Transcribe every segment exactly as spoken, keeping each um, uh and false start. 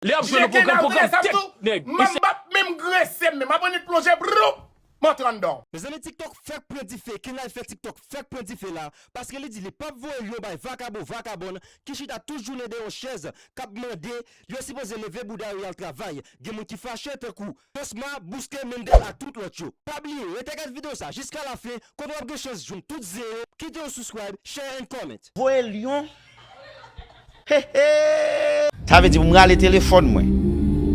Lè y ap jwe nan pwogram, pwogram tèt nèg. M ap menm grese m menm, m ap annik plonje, broup, m antre anndan. Mezanmi, TikTok fèk pran dife, Kenay fè TikTok fèk pran dife la, paske li di li p ap voye lyon bay vakabon, vakabòn, ki chita tout jounen dèyè yon chèz, k ap mande, yo sipoze leve bouda yo y al travay. Gen moun ki fache tankou Cosma, Bouske, Mendel ak tout lòt yo. Pa bliye, rete gade videyo sa jiska lafen, kote w ap gen chans jwenn tout zen yo, kite yon subscribe, share and comment. Voye lyon. He he. Sa vle di pou m rale telefòn mwen.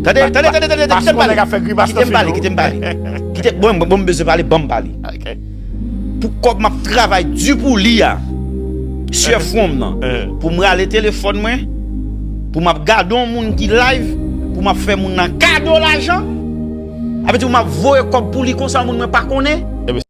Tande, tande, tande, tande, kite m pale. Kite m pale, kite m pale. Kite, bon, bon, m bezwen pale, ban m pale. Pou kòb m ap travay di pou li a, sè fwon m nan. Pou m rale telefòn mwen, pou m ap gade yon moun ki live, pou m ap fè moun nan kado lajan. Sa vle di pou m ap voye kòb pou li konsa, moun mwen pa konnen.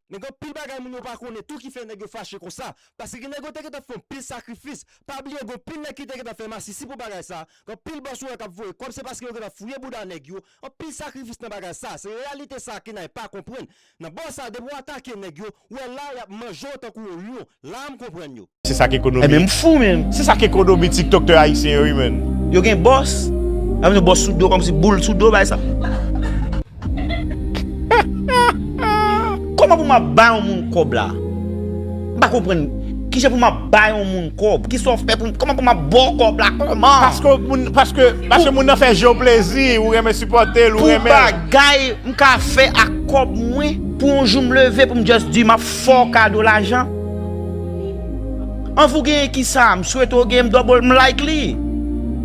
Men gen anpil bagay moun yo pa konnen tou ki fè nèg yo fache konsa. Paske gen nèg yo te gentan fè yon pil sakrifis. Pa bliye gen anpil nèg ki te gentan fè masisi pou bagay sa. Gen anpil bòs ou wè k ap voye kòb, se paske yo gentan fouye bouda nèg yo. Anpil sakrifis nan bagay sa. Se reyalite sa Kenay pa konprann. Nan bò sa, depi w atake nèg yo, ou wè la y ap manje w tankou yon lyon. La a m konprann yo. Se sa k ekonomi. Ebyen m fou menm. Se sa k ekonomi TikToktè ayisyen yo wi menn. Yo gen bòs. Avè yon bòs sou do kòmsi boul sou do bay sa. Kòman pou m ap bay yon moun kòb la? M pa konprann. Kijan pou m ap bay yon moun kòb? Kisa w fè pou m? Kòman pou m ap ba w kòb la? Kòman? Paske moun, paske, paske moun nan fè je w plezi, ou renmen sipòte l, ou renmen l. Pou bagay m ka fè ak kòb mwen, pou yon jou m leve, pou m just di m ap fè w kado lajan. Anvi w genyen kisa? M swete w genyen m double, m like li.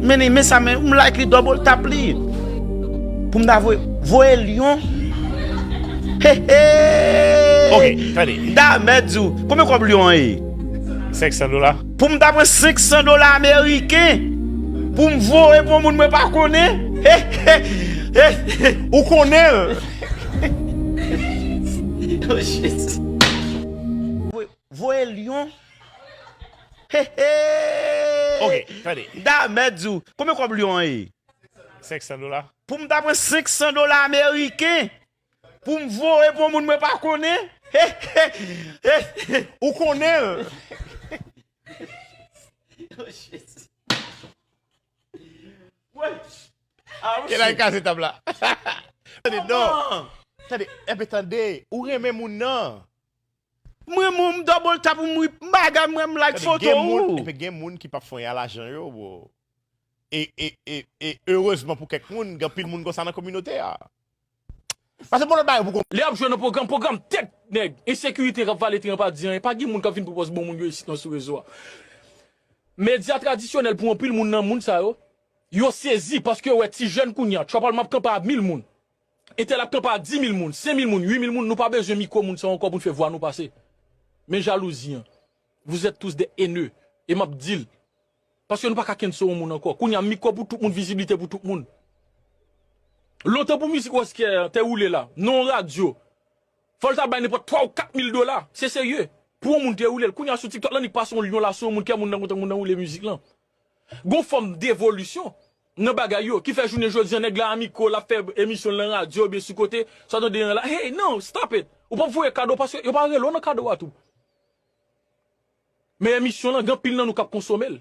Men men sa men, m like li double tap li. Pou m ta voye, voye lyon. He he. Ok, tande. M ta mèt di w, konbyen kòb lyon an ye? Senk san dola. Pou m ta pran senk san dola ameriken, pou m voye pou yon moun mwen pa konnen. He he. He he. Ou konnen l. Oh, Jezi. Voye lyon. He he. Ok, tande. M ta mèt di w, konbyen kòb lyon an ye? Senk san dola. Pou m ta pran senk san dola ameriken, pou m voye pou yon moun mwen pa konnen. He he. He he. Ou konnen l. Oh, Jezi. Kenay kraze tab la. Tande, non. Tande, enben tande, ou renmen moun nan. Mwen, mwen, m double tap, m ri, m bagay, mwen, m like foto ou. Epi gen moun ki p ap fè anyen a lajan yo, bro. E, e, e, e, erezman pou kèk moun, gen anpil moun konsa nan kominote a. Pase m yon lòt bagay pou konprann. Lè y ap jwe nan pwogram, pwogram tèt nèg, ensekirite k ap vale teren pa di anyen, pa gen moun k ap vin pwopòz bon moun yo isit nan sou rezo a. Medya tradisyonèl pou anpil moun nan moun sa yo, yo sezi paske yo wè ti jèn kounye a, Trap Album ap kanpe a mil moun. Entèl ap kanpe a di mil moun, senk mil moun, uit mil moun, nou pa bezwen mikwo moun sa yo ankò pou n fè vwa nou pase. Men jalouzi an. Vous êtes tous des haineux. E m ap di l. Paske nou pa ka kenso yon moun ankò. Kounye a, mikwo pou tout moun, viziblite pou tout moun. Lontan pou mizik Weskè te woule la, nan yon radyo, fò l ta bay nenpòt twa ou kat mil dola. Se serye. Pou yon moun te woule l. Kounye a, sou TikTok la, annik pase yon lyon la sou yon moun, kè moun nan kontan, moun nan woule mizik lan. Gon fòm devolisyon nan bagay yo ki fè jounen jodi a nèg la a mikwo, l ap fè emisyon l nan radyo oubyen sou kote, sa w tande an la, hey, non, stop it! Ou p ap voye kado paske yo pa rele w nan kado a tou. Men emisyon lan, gen anpil nan nou k ap konsome l.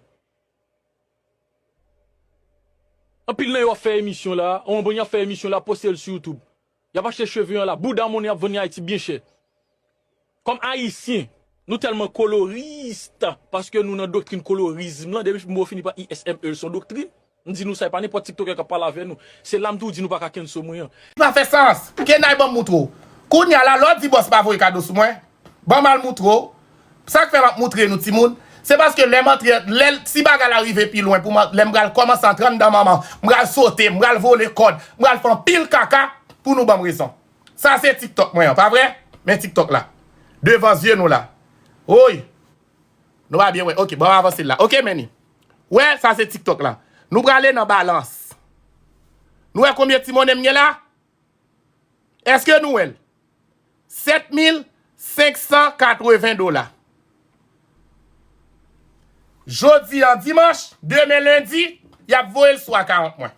Anpil nan yo ap fè emisyon la, on bon y ap fè emisyon la, poste l sou YouTube. Y ap achte cheve an la, bouda monnen y ap vann li Ayiti byen chè. Kòm Ayisyen, nou tèlman koloris, paske nou nan doktrin kolorizm lan, depi m fini pa I S M E l se yon doktrin. M di nou sa, e pa nenpòt tiktokè k ap pale avè nou. Se la m tou di nou pa ka kenso mwen an. Li pa fè sans. Kenay ban m moutre w. Kounye a la, lè w di bòs pa voye kado sou mwen, ban m al moutre w. Sa k fè m ap moutre nou timoun, se paske lè m antre, lè ti bagay la rive pi lwen pou mwen, lè m pral kòmanse antre anndan manman, m pral sote, m pral vole kòd, m pral fè anpil kaka pou nou ban m rezon. Sa se TikTok mwen an, pa vre? Men TikTok la. Devan zye nou la. Woy! Nou pa byen wè. Ok, ban m avanse l la. Ok, Manny. Wè, sa se TikTok la. Nou prale nan balans. Nou wè konbyen ti monnen m gen la? Èske nou wè l? Sèt mil senk san katreven dola. Jodi a dimanch, demen lendi, y ap voye l sou akawont mwen.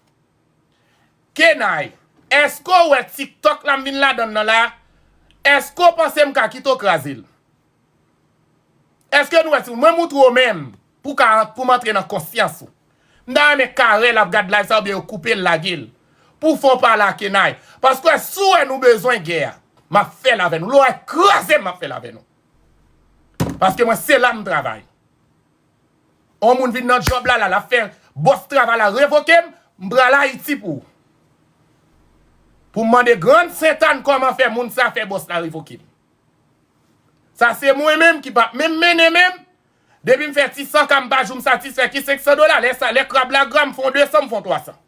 Kenay, èske w wè TikTok la m vin ladann nan la? Èske w panse m ka kite w kraze l? Èske nou wè si mwen moutre w menm pou ka pou m antre nan konsyans ou? M ta renmen Carel ap gad live sa oubyen yo koupe l lage l. Pou fon pale a Kenay. Paske si w wè nou bezwen gè a, m ap fè l avè nou. Lè w wè kraze m, m ap fè l avè nou. Paske mwen se la m travay. On moun vin nan djòb la, la, l ap fè bòs travay la revoke m, m pral Ayiti pou ou. Pou m mande Grann Sentàn kòman fè moun sa fè bòs la revoke m. Sa se mwen menm ki p ap menm mennen menm. Depi m fè ti san ka m pa janm satisfè ki senk san dola. Lè sa, lè krab la gra, m fè on de san, m fè on twa san.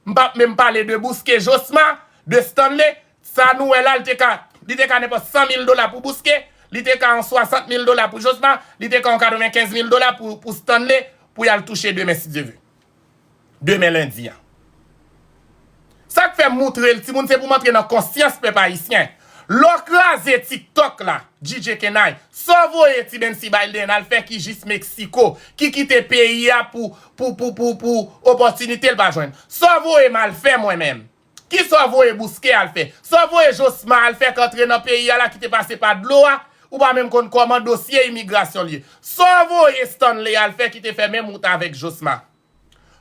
M p ap menm pale de bouske Josma, de Stanley. Sa nou wè la, li te ka, li te ka nenpòt san mil dola pou bouske, li te ka yon swasant mil dola pou Josma, li te ka yon katrevenkenz mil dola pou, pou Stanley, pou y al touche demen si Dye vle. Demen lendi a. Sa k fè m moutre l, timoun, se pou m antre nan konsyans pèp ayisyen. Lè w kraze TikTok la, D J Kenay, sa w voye Ti Bensi Biden al fè ki jis Meksiko, ki kite peyi a pou, pou, pou, pou, pou opòtinite l pa jwenn. Sa w voye m al fè mwen menm? Kisa w voye Bouske al fè? Sa w voye Josma al fè k antre nan peyi a la ki te pase pa dlo a? Ou pa menm konn kòman dosye imigrasyon l ye. Sa w voye Stanley al fè ki te fè menm wout avèk Josma?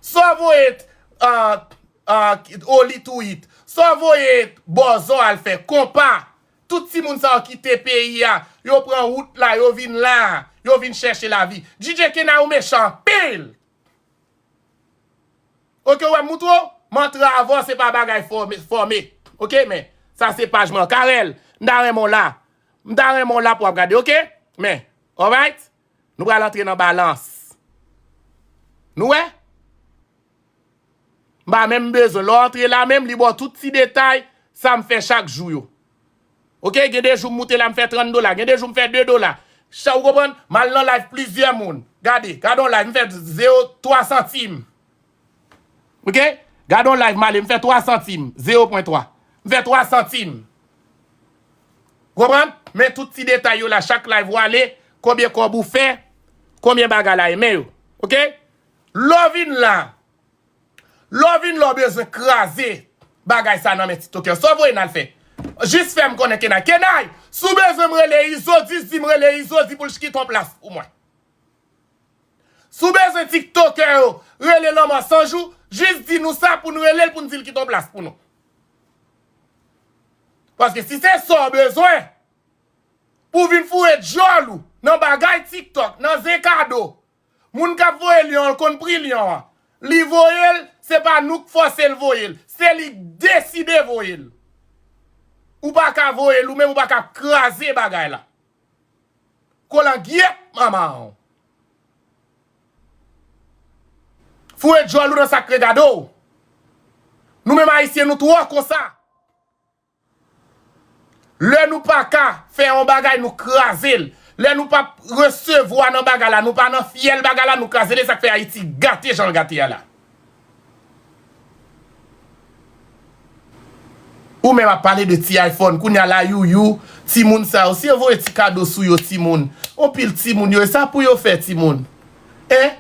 Sa w voye, ah, ah, Oli Touwit? Sa w voye Bòzò al fè? Konpa? Tout timoun sa yo kite peyi a, yo pran wout la, yo vin la, yo vin chèche lavi. D J Kenay ou mechan anpil! Oke, w wè m moutre w, m antre avè w, se pa bagay fòme, fòme. Oke, men, sa se paj mwen. Carel, m ta renmen w la. M ta renmen w la pou w ap gade, oke? Men, alright? Nou pral antre nan balans. Nou wè? M pa menm bezwen. Lè w antre la menm, li ba w tout ti detay sa m fè chak jou yo. Oke, gen de jou m moute la, m fè trant dola. Gen de jou m fè de dola. Sa, ou konprann? M al nan live plizyè moun. Gade, gade yon live, m fè zewo twa santim. Oke? Gade yon live m ale, m fè twa santim. Zewo pwen twa. M fè twa santim. Konprann? Men tout ti detay yo la, chak live ou ale, konbyen kòb ou fè, konbyen bagay la ye, men yo. Oke? Lè w vin la, lè w vin la w bezwen kraze bagay sa nan men TikTokè. Sa w voye n al fè? Jis fè m konnen Kenay. Kenay, si w bezwen m rele Izo, jis di m rele Izo, di pou l kite yon plas pou mwen. Si w bezwen TikTokè yo rele Lanmò San Jou, jis di nou sa pou n rele l pou n di l kite yon plas pou nou. Paske si se sa w bezwen, pou w vin foure djòl ou nan bagay TikTok, nan zen kado, moun k ap voye lyon an, l konn pri lyon an. Li voye l, se pa nou k fòse l voye l. Se li k deside voye l. Ou pa ka voye l, ou menm ou pa ka kraze bagay la. Kolangyèt manman w. Foure djòl ou nan sa k regade w. Nou menm Ayisyen, nou twò konsa. Lè nou pa ka fè yon bagay, nou kraze l. Lè nou pa resevwa nan bagay la, nou pa nan fyèl bagay la, nou kraze l. E sa k fè Ayiti gate jan l gate a la. Ou menm ap pale de ti iPhone, kounye a la youyou, timoun sa yo, si yo voye ti kado sou yo, timoun. Yon pil timoun yo, e sa pou yo fè, timoun? Hein?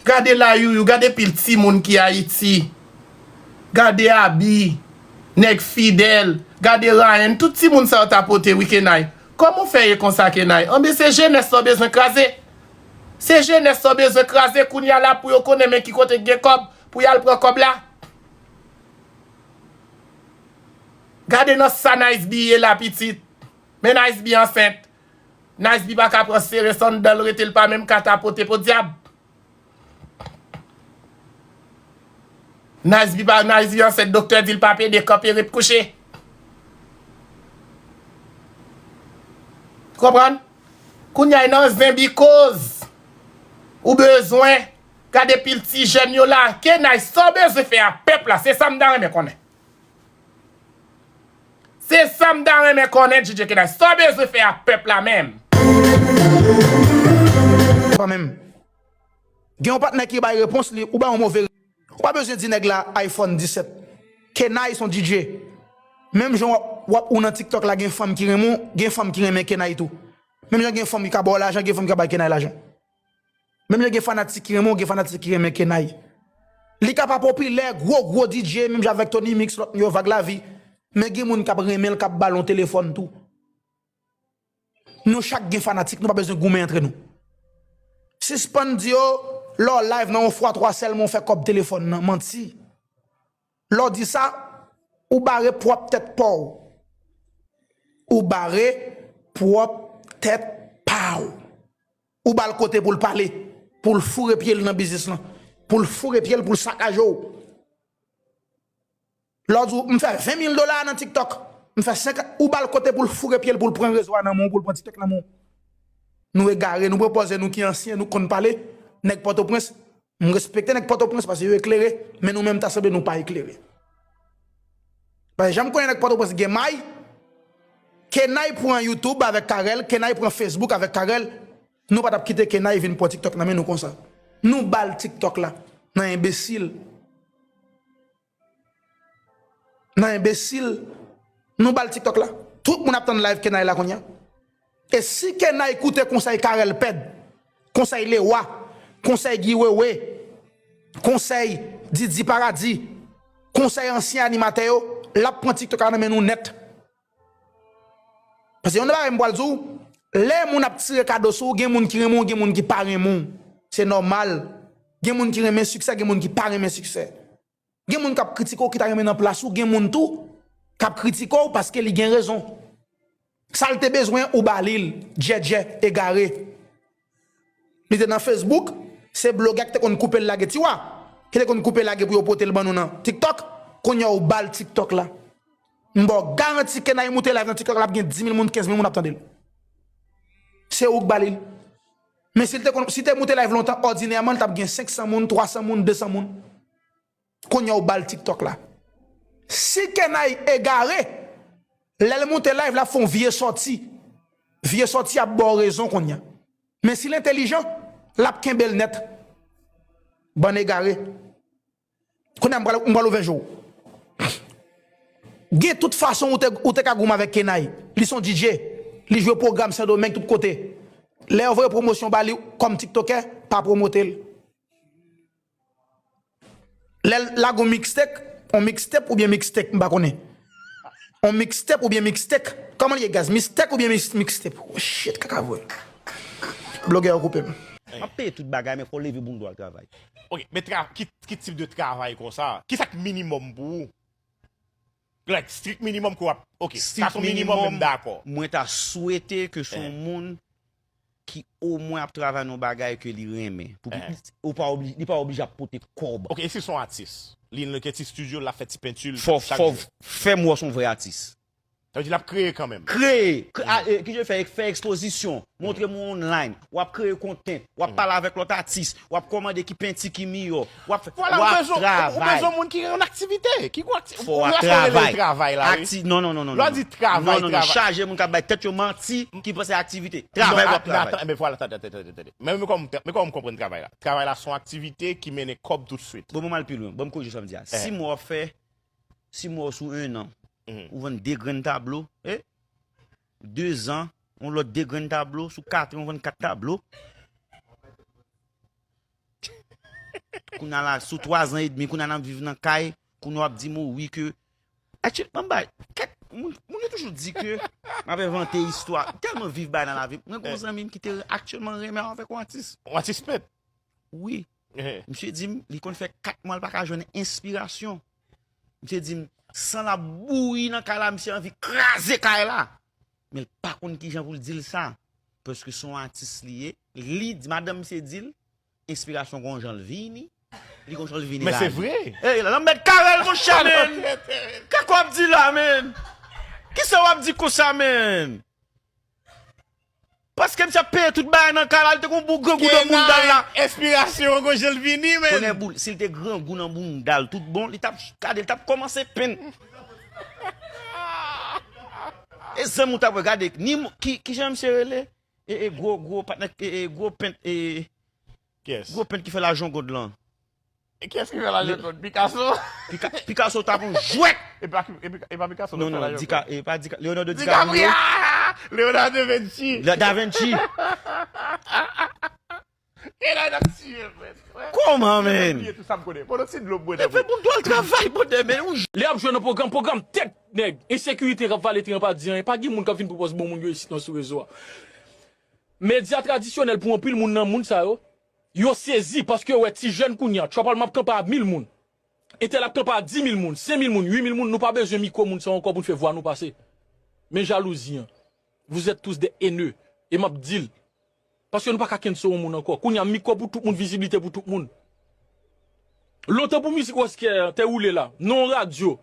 Gade la youyou, gade pil timoun ki Ayiti. Gade Abi, nèg Fidèl, gade Ryan, tout timoun sa yo ta pote wi Kenay. Kòman w fè ye konsa Kenay? Anben se jenès sa w bezwen kraze. Se jenès sa w bezwen kraze kounye a la pou yo konnen men ki kote k gen kòb, pou y al pran kòb la. Gade nan sa Nice B ye la pitit. Men Nice B ansent. Nice B pa ka pran sere sandal rete l pa menm ka tapote podyab. Nice B pa, Nice B ansent doktè di l pa pede kanpe ret kouche. Konprann? Kounye a nan zen because ou bezwen gade pil ti jèn yo la. Kenay, sa w bezwen fè a pèp la? Se sa m ta renmen konnen. Se sa m ta renmen konnen, D J Kenay. Sa w bezwen fè a pèp la menm? Pa menm. Gen yon patnè ki bay repons li, ou bay yon move. Ou pa bezwen di nèg la iPhone disèt. Kenay se yon D J. Menm jan w ap, w ap ou nan TikTok la, gen fanm ki renmen w, gen fanm ki renmen Kenay tou. Menm jan gen fanm ki ka ba w lajan, gen fanm ki ka bay Kenay lajan. Menm jan gen fanatik ki renmen w, gen fanatik ki renmen Kenay. Li ka pa popilè, gwo, gwo D J, menm jan avèk Tony Mix, lòt yo, Vag Lavi. Men gen moun k ap renmen l, k ap ba l yon telefòn tou. Nou chak gen fanatik, nou pa bezwen goumen antre nou. Sispann di yo, Lè w live nan yon fwa twa sèlman w fè kòb telefòn nan, manti. Lè w di sa, ou bare pwòp tèt pa w. Ou bare pwòp tèt pa w. Ou ba l kote pou l pale, pou l foure pye l nan biznis lan, pou l foure pye l, pou l sakaje w. Lè w di w, "M fè ven mil dola nan TikTok, m fè senkant," ou ba l kote pou l foure pye l, pou l pran rezo a nan men w, pou l pran TikTok nan men w. Nou egare, nou pran pòz nou ki ansyen, nou konn pale, nèg Pòtoprens, m respekte nèg Pòtoprens paske yo eklere, men nou menm ta sanble nou pa eklere. Paske jan m konnen nèg Pòtoprens gen may, Kenay pran YouTube avèk Carel, Kenay pran Facebook avèk Carel, nou pa t ap kite Kenay vin pran TikTok nan men nou konsa. Nou ba l TikTok la, nan enbesil. Nan enbesil, nou ba l TikTok la. Tout moun ap tann live Kenay la kounye a. E si Kenay koute konsèy Carel Pèd, konsèy Lewa, konsèy Guy Wewe, konsèy Didi Paradi, konsèy ansyen animatè yo, l ap pran TikTok la nan men nou nèt. Paske yon bagay m pral di w, lè moun ap tire kado sou ou, gen moun ki renmen w, gen moun ki pa renmen w. Se nòmal. Gen moun ki renmen siksè, gen moun ki pa renmen siksè. Gen moun k ap kritike w ki ta renmen nan plas ou, gen moun tou k ap kritike w paske li gen rezon. Sa l te bezwen, ou ba li l, djèdjè, egare. Li te nan Facebook, se blogè ki te konn koupe l lage, Tiwa, ki te konn koupe l lage pou yo pote l ban nou nan TikTok, kounye a ou ba l TikTok la. M ba w garanti Kenay moute live nan TikTok la, ap gen dis mil moun, kenz mil moun ap tande l. Se ou k ba li l. Men si l te konn, si te moute live lontan, òdinèman, l t ap gen senk san moun, twa san moun, de san moun. Kounye a ou ba l TikTok la. Si Kenay egare, lè l moute live, l ap fè yon vye sòti. Vye sòti ap ba w rezon kounye a. Men si l entèlijan, l ap kenbe l nèt. Bann egare. Kounye a m pral, m pral ouvè je w. Gen tout fason ou te, ou te ka goumen avèk Kenay. Li se yon D J. Li jwe pwogram Sendomeng tout kote. Lè yo voye pwomosyon ba li kòm tiktokè, pa pwomote l. Lè l lage yon mixtape, yon mixtape oubyen mixtape, m pa konnen. Yon mixtape oubyen mixtape. Kòman l ye, guys? Mixtape oubyen mix-, mixtape? Oh shit, kaka vre. Blogè yo koupe m. M ap peye tout bagay, men fò w leve bounda w al travay. Ok, men tra-, ki, ki tip de travay konsa? Kisa k minimòm pou ou? Like, strict minimum ke w ap, ok, sa se yon minimòm, men m dakò. Mwen ta swete ke se yon moun ki omwen ap travay nan yon bagay ke li renmen. Pou pi piti, ou pa obli-, li pa oblije ap pote kòb. Ok, e si se yon atis? Li nan ti estidyo, l ap fè ti penti l chak jou. Fò, fò fè m wè w se yon vrè atis. Sa vle di l ap kreye kanmenm. Kreye! Kre-, a, e, ki jan fè, fè ekspozisyon, montre moun online, w ap kreye content, w ap pale avèk lòt atis, w ap kòmande ki penti ki miyò, w ap fè, w ap travay. Vwala, ou bezwen, ou bezwen moun ki gen yon aktivite, ki gen yon akti-, fò w ap travay. Travay la, wi. Akti-, non, non, non, non, non. Lè w di travay, non, non, non, travay. Chaje moun k ap bay tèt yo manti, ki panse aktivite. Travay, w ap travay. Non, a, men vwala, tande, tande, tande, tande. Men, men kòman, men kòman m konprann travay la? Travay la se yon aktivite ki mennen kòb toutswit. Bon, bon, m al pi lwen. Bon, m korije sa m di a. Si mwen w ap fè, si mwen w sou en an, ou vann de grenn tablo, eh? De zan, yon lòt de grenn tablo, sou kat an, ou vann kat tablo. Kounye a la, sou twa zan edmi, kounye a n ap viv nan kay, kounye a w ap di m wi ke, actually, ban m bay, kèk, moun, moun yo toujou di ke m ap envante istwa. M tèlman viv bagay nan lavi m. Mwen gen yon zanmi m ki te aktyèlman renmen avèk yon atis. Yon atis pent? Wi. Misye di m, li konn fè kat mwa, li pa ka jwenn enspirasyon. Misye di m, san l ap bouyi nan kay la, misye anvi kraze kay la. Men l pa konn kijan pou l di l sa. Paske se yon atis li ye. Li di, madanm misye di l, enspirasyon gon jan l vini. Li gon jan l vini la. Men se vre. Ey, la, lanmèd Carel, monchè, men. Kaka w ap di la, men. Kisa w ap di konsa, men? Paske misye ap peye tout bagay nan kay la, li te gon bon grangou nan bounda l la. Kenay, enspirasyon gon jan l vini, men. Tonnè boule, si l te grangou nan bounda l tout bon, li t ap, gade, li t ap kòmanse penn. E zanmi w t ap wè, gade, ni mo-, ki, ki jan misye rele? E, e gwo, gwo patnè, e, e gwo pent, e, kiyès? Gwo pent ki fè lajan gòd lan. E kiyès ki fè lajan gòd? Picasso? Pica-, Picasso t ap yon jwèt! E pa, e Pica-, e pa Picasso ki fè lajan gòd? Non, non, Dica-, e pa Dica-, Leonardo DiCaprio. DiCaprio! Leonardo Vinci! Le Da Vinci! Kenay ap tiye, frè. Kòman, men? Bliye tout sa m konnen. Bon, ti dlo bwè nan men. Fè moun dwòl travay, bondè, men. Lè y ap jwe nan pwogram, pwogram tèt nèg. Ensekirite k ap vale teren pa di anyen. Pa gen moun k ap vin pwopòz bon moun yo isit nan sou rezo a. Medya tradisyonèl pou anpil moun nan moun sa yo. Yo sezi paske yo wè ti jèn kounye a, Trap Album ap kanpe a mil moun. Entèl ap kanpe a di mil moun, senk mil moun, uit mil moun, nou pa bezwen mikwo moun sa yo ankò pou n fè vwa nou pase. Men jalouzi an. Vous êtes tous des haineux. E m ap di l. Paske nou pa ka cancel yon moun ankò. Kounye a mikwo pou tout moun, viziblite pou tout moun. Lontan pou mizik Wòskè te woule la, nan yon radyo,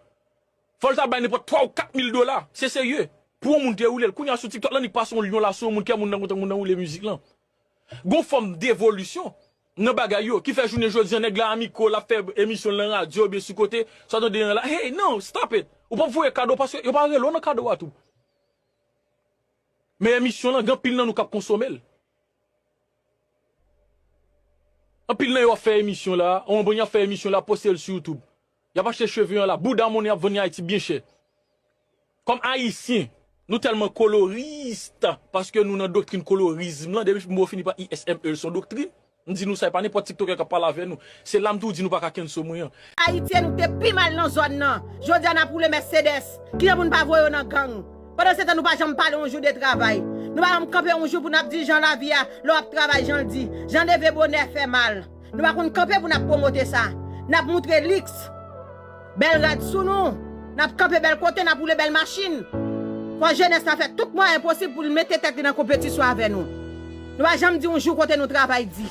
fò l ta bay nenpòt twa ou kat mil dola. Se serye. Pou yon moun te woule l. Kounye a sou TikTok la, annik pase yon lyon la sou yon moun, kè moun nan kontan moun nan woule mizik lan. Gon fòm devolisyon nan bagay yo, ki fè jounen jodi a, nèg la a mikwo, l ap fè emisyon l nan radyo, oubyen sou kote, sa w tande an la, hey, non, stop it! Ou p ap voye kado, paske yo pa rele w nan kado a tou. Men emisyon lan, gen anpil nan nou k ap konsome l. Anpil nan yo ap fè emisyon la, ou konprann, y ap fè emisyon la, poste l sou YouTube. Y ap achte cheve an la, bouda monnen y ap vann Ayiti byen chè. Kòm Ayisyen, nou tèlman koloris, paske nou nan doktrin kolorizm lan, depi mo fini pa I S M E, l se yon doktrin. M di nou sa, e pa nenpòt tiktokè k ap pale avè nou. Se la m tou di nou pa ka cancel mwen an. Ayiti, nou te pi mal nan zòn nan. Jodi a, n ap woule Mercedes. Kilè pou n pa voye yo nan gang? Pandan se tan, nou pa janm pale yon jou de travay. Nou pa janm kanpe yon jou pou n ap di jan lavi a, lè w ap travay, jan l di. Jan leve bonè fè mal. Nou pa konn kanpe pou n ap pwomote sa. N ap moutre liks. Bèl rad sou nou. N ap kanpe bèl kote, n ap woule bèl machin. Fò jenès la fè tout mwayen posib pou l mete tèt li nan konpetisyon avè nou. Nou pa janm di yon jou kote nou travay di.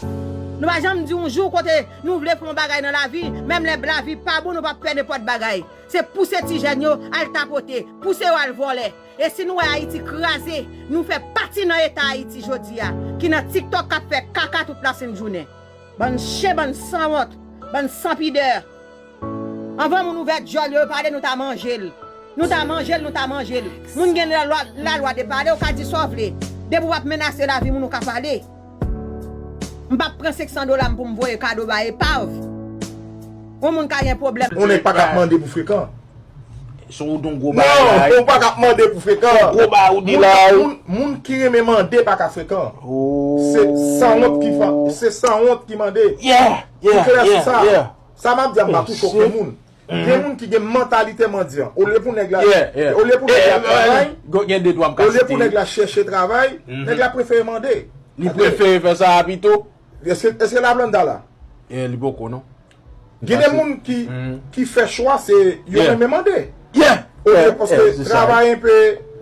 Nou pa janm di yon jou kote nou vle fè yon bagay nan lavi, menm lè lavi pa bon, nou p ap pè nenpòt bagay. Se pouse ti jèn yo al tapote, pouse yo al vòlè. E si nou wè Ayiti kraze, nou fè pati nan eta Ayiti jodi a, ki nan TikTok k ap fè kaka tout lasenn jounen. Bann chen, bann sanwont, bann sanpidè. Anvan moun ouvè dyòl yo, yo pale, nou ta manje l. Nou ta manje l, nou ta manje l. Moun gen lalwa, lalwa de pale, ou ka di sa w vle. Depi w ap menase lavi moun, ou ka pale. M p ap pran senk san dola m pou m voye kado bay epav. Yon moun ka gen pwoblèm. Yon nèg pa t ap mande pou frekan. Se yon don gwo bagay. Non, ou pa t ap mande pou frekan. Gwo bagay ou di la. Moun, moun ki renmen mande pa ka frekan. Se sanwont ki fa, se sanwont ki mande. Yeah, yeah, yeah, yeah. Ou klè sou sa? Sa m ap di a, m pa touche okenn moun. Gen moun ki gen mantalite mandyan. Olye pou nèg la, olye pou nèg la travay, olye pou nèg la chèche travay, nèg la prefere mande. Li prefere fè sa a pito. Èske, èske Lablanda la? Li poko, non. Gen de moun ki, ki fè chwa, se yo renmen mande. Olye, paske travay enpe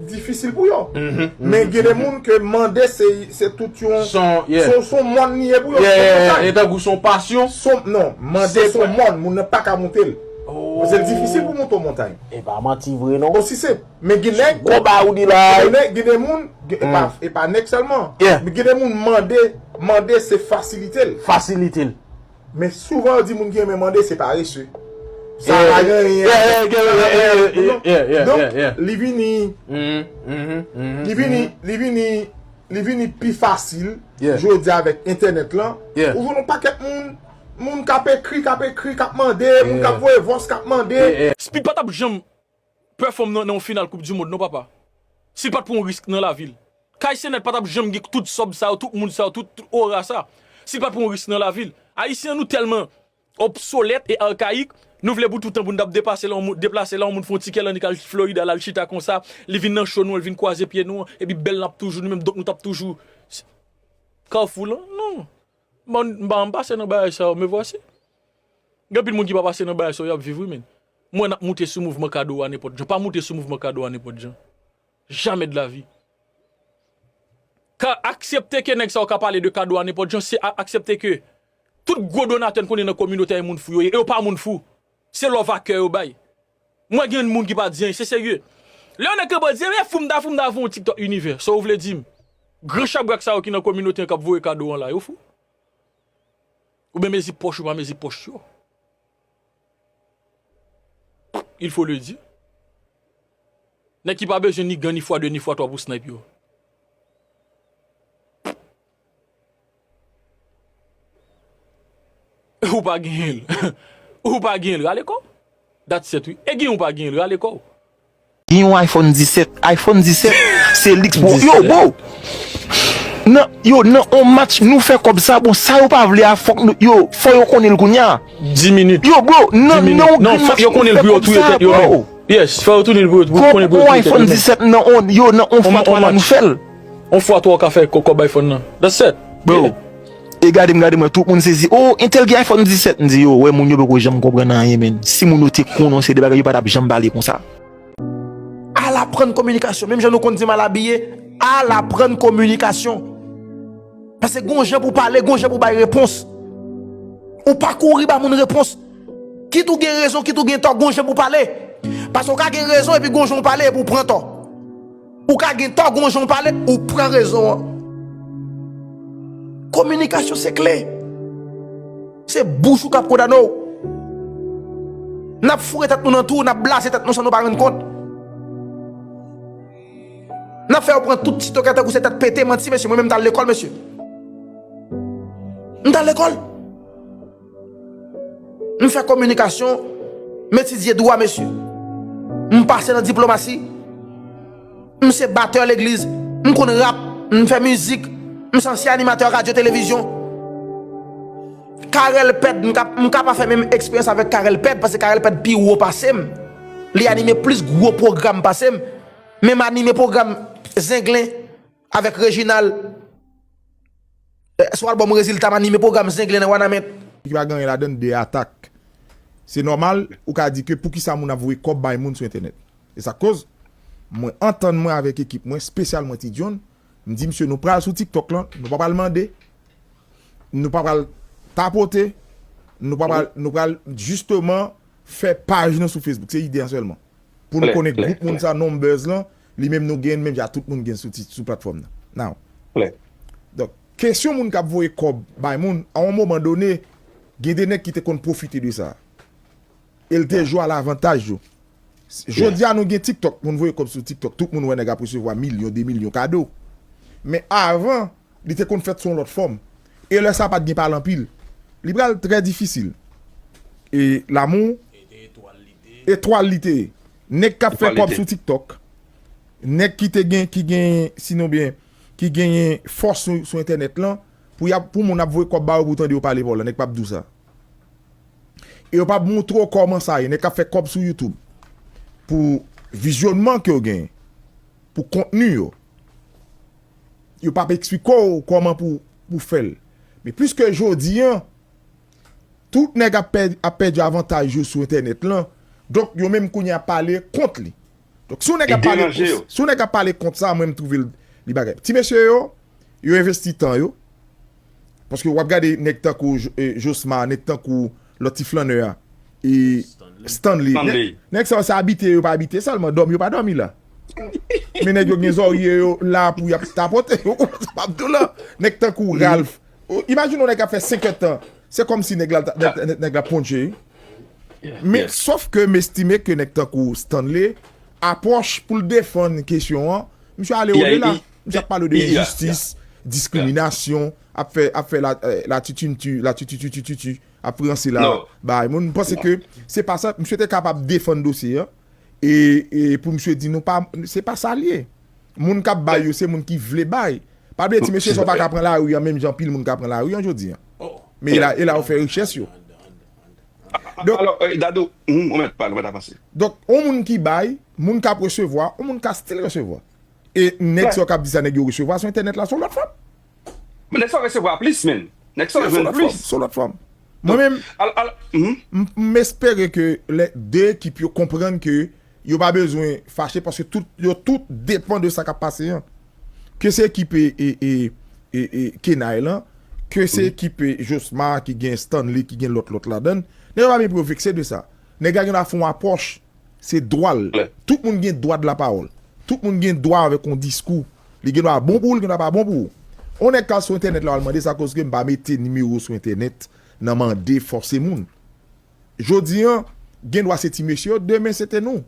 difisil pou yo. Men gen de moun ke mande se, se tout yon, se, se yon mòn li ye pou yo, se yon montay. E tankou se yon pasyon. Non, mande se yon mòn, moun nan pa ka monte l. Paske l difisil pou monte yon montay. E pa manti vre, non. Osi senp. Men gen nèg, gwo bagay ou di la. Gen nèg, gen de moun, e pa, e pa nèg sèlman. Men gen de moun mande, mande se fasilite l. Fasilite l. Men souvan yo di moun ki renmen mande se parese. Sa pa gen anyen. Donk, li vini, li vini, li vini, li vini pi fasil jodi avèk entènèt lan. Ou jwenn yon pakèt moun, moun k ap ekri, k ap ekri, k ap mande, moun k ap voye vòs, k ap mande. Speed pa t ap janm pèfòm nan, nan yon final Koup di Mond, non, papa. Si l pa t pran yon risk nan lavi l. Kay Senet pa t ap janm gen tout sòb sa yo, tout moun sa yo, tout, tout ora sa. Si l pa t pran yon risk nan lavi l. Ayisyen, nou tèlman obsolèt e arkayik, nou vle pou toutan pou n t ap depase la, yon moun, deplase la, yon moun fè yon tikè l annik al Florida, l al chita konsa, li vin nan cho nou an, li vin kwaze pye nou an, epi bèl n ap toujou, nou menm donk nou t ap toujou. Kafou lan, non. Bon, m pa janm pase nan bagay sa yo, me voici. Gen anpil moun ki pa pase nan bagay sa yo, y ap viv, wi, men. M wè n ap moute sou mouvman kado a nenpòt jan. Pa moute sou mouvman kado a nenpòt jan. Jamais de la vie. Ka aksepte ke nèg sa yo ka pale de kado a nenpòt jan, se a-, aksepte ke tout gwo donatè n konnen nan kominote a, e moun fou yo ye. E yo pa moun fou. Se love a kè yo bay. M wè gen moun ki pa di anyen, se serye. Lè yon nèg kanpe di, "Ebyen, fou m ta, fou m ta fè yon TikTok univers." Sa w vle di m? Gran chabrak sa yo ki nan kominote an k ap voye kado an la, yo fou? Oubyen mezi pòch ou pa mezi pòch yo? Il faut le dire. Nèg ki pa bezwen ni gan, ni fwa de, ni fwa twa pou snipe yo. Ou pa genyen l. Ou pa genyen l, rale kò w. That's it, wi. E gen ou pa genyen l, rale kò w. Gen yon iPhone disèt. iPhone disèt, se liks pou yo, bro. Nan, yo, nan on match, nou fè kòb sa, bon, sa yo pa vle a, fòk nou, yo, fò yo konnen l kounye a. Dis minit. Yo, bro, nan, nan on grenn match, nou fè kòb sa, bro. Yes, fò yo tounen l pou yo, pou yo konnen pou yo touye tèt yo menm. On iPhone disèt nan on, yo, nan on fwa twa la nou fè l. On fwa twa ou ka fè kò-, kòb iPhone nan. That's it. Bro. E gade m, gade m wè, tout moun sezi. Oh, entèl gen iPhone disèt. M di, yo, wè, moun yo poko janm konprann anyen, menn. Si moun yo te konnen se de bagay, yo pa t ap janm pale konsa. Al aprann kominikasyon. Menm jan nou konn di m al abiye, al aprann kominikasyon. Paske gon jan pou pale, gon jan pou bay repons. Ou pa kouri ba moun repons. Kit ou gen rezon, kit ou gen tò, gon jan pou pale. Paske ou ka gen rezon epi gon jan ou pale epi ou pran tò. Ou ka gen tò, gon jan ou pale, ou pran rezon an. Kominikasyon se kle. Se bouch ou k ap kondane w. N ap foure tèt nou nan twou, n ap blaze tèt nou san nou pa rann kont. N ap fè yo pran tout TikTokè tankou se tèt pete, manti, mesye. Mwen menm, m t al lekòl, mesye. M t al lekòl. M fè kominikasyon, m etidye dwa, mesye. M pase nan diplomasi. M se batè legliz. M konn rap. M fè mizik. M se ansyen animatè radyo televizyon. Carel Pèd, m ka, m ka pa fè menm eksperyans avèk Carel Pèd, paske Carel Pèd pi wo pase m. Li anime plis gwo pwogram pase m. Men m anime pwogram Zenglen avèk Reginald. Eh, sou albòm Rezilta, m anime pwogram Zenglen nan Wanament. Ki pa gen anyen ladan de atak. Se nòmal, ou ka di ke poukisa moun ap voye kòb bay moun sou entènèt. E sa k koz, mwen antann mwen avèk ekip mwen, espesyalman Ti John, m di, "Mesye, nou pral sou TikTok lan, nou pa pral mande, nou pa pral tapote, nou pa pral, nou pral jisteman fè paj nou sou Facebook." Se ide a sèlman. Pou nou konnen gwoup moun sa, numbers lan, li menm nou gen, menm jan tout moun gen sou ti, sou platfòm nan. Now. Donk, kesyon moun k ap voye kòb bay moun, a yon moman done, gen de nèg ki te konn pwofite de sa. E l te jwe a lavantaj yo. Jodi a nou gen TikTok, moun voye kòb sou TikTok, tout moun wè nèg ap resevwa milyon, de milyon kado. Men avan, li te konn fèt sou yon lòt fòm. E lè sa pa t gen pale anpil. Li pral trè difisil. E Lamou, etwal li te ye. Nèg k ap fè kòb sou TikTok, nèg ki te gen, ki gen, sinon byen, ki genyen fòs sou, sou entènèt lan, pou y ap, pou moun ap voye kòb ba yo pou tande yo pale pa w la, nèg p ap di w sa. E yo p ap montre w kòman sa ye, nèg k ap fè kòb sou YouTube, pou vizyònman ke yo genyen, pou kontni yo. Yo p ap eksplike w kòman pou, pou fè l. Men piske jodi a, tout nèg ap pè-, ap pèdi avantaj yo sou entènèt lan, donk yo menm kounye a pale kont li. Donk si yon nèg ap pale, si yon nèg ap pale kont sa, mwen m twouve l, li bagay. Ti mesye yo, yo envesti tan yo. Paske w ap gade nèg tankou Jo-, eh, Josma, nèg tankou lòt ti flannè a. E Stanley. Nèg, nèg sa yo se abite yo pa abite sèlman, dòmi yo pa dòmi la. Men nèg yo gen zòrye yo la pou y ap tapote. Ou konprann sa m ap di w la? Nèg tankou Ralph. Ou imajine yon nèg k ap fè senkant tan. Se kòmsi nèg la, nèg, nèg, nèg la ponche. Men, sòf ke m estime ke nèg tankou Stanley, apwòch pou l defann kesyon an, misye ale odela. Misye ap pale de enjistis, diskriminasyon, ap fè, ap fè la, eh, la tititi, la tititi, ap ranse la, bay moun. M panse ke se pa sa, misye te kapab defann dosye an, e, e pou misye di nou pa, se pa sa l ye. Moun k ap bay yo, se moun ki vle bay. Pa bliye, ti mesye sa w pa ka pran lari an, menm jan anpil moun ka pran lari an jodi an. Men e la, e la yo fè richès yo. Donk, alò, eh, Dadou, mhm, ou mèt pale, ou mèt avanse. Donk, yon moun ki bay, moun k ap resevwa, yon moun ka still resevwa. E nèg sa yo k ap di sa, nèg yo resevwa sou entènèt la, se yon lòt fòm. Men nèg sa yo resevwa plis, menm. Nèg sa yo jwenn plis. Se yon lòt fòm. Mwen menm, m, m espere ke lè de ekip yo konprann ke yo pa bezwen fache paske tout, yo tout depann de sa k ap pase an. Ke se ekip e, e, e, e, e Kenay lan, ke se ekip e Josma ki gen Stanley, ki gen lòt, lòt ladann, nèg yo pa vin pou yo vekse de sa. Nèg la gen dwa fè yon apwòch, se dwa l. Tout moun gen dwa de la pawòl. Tout moun gen dwa avèk yon diskou. Li gen dwa bon pou ou, li gen dwa pa bon pou ou. On nèg k al sou entènèt la, al mande sa koz ke m pa mete nimewo sou entènèt nan mande fòse moun. Jodi an, gen dwa se ti mesye yo, demen se te nou.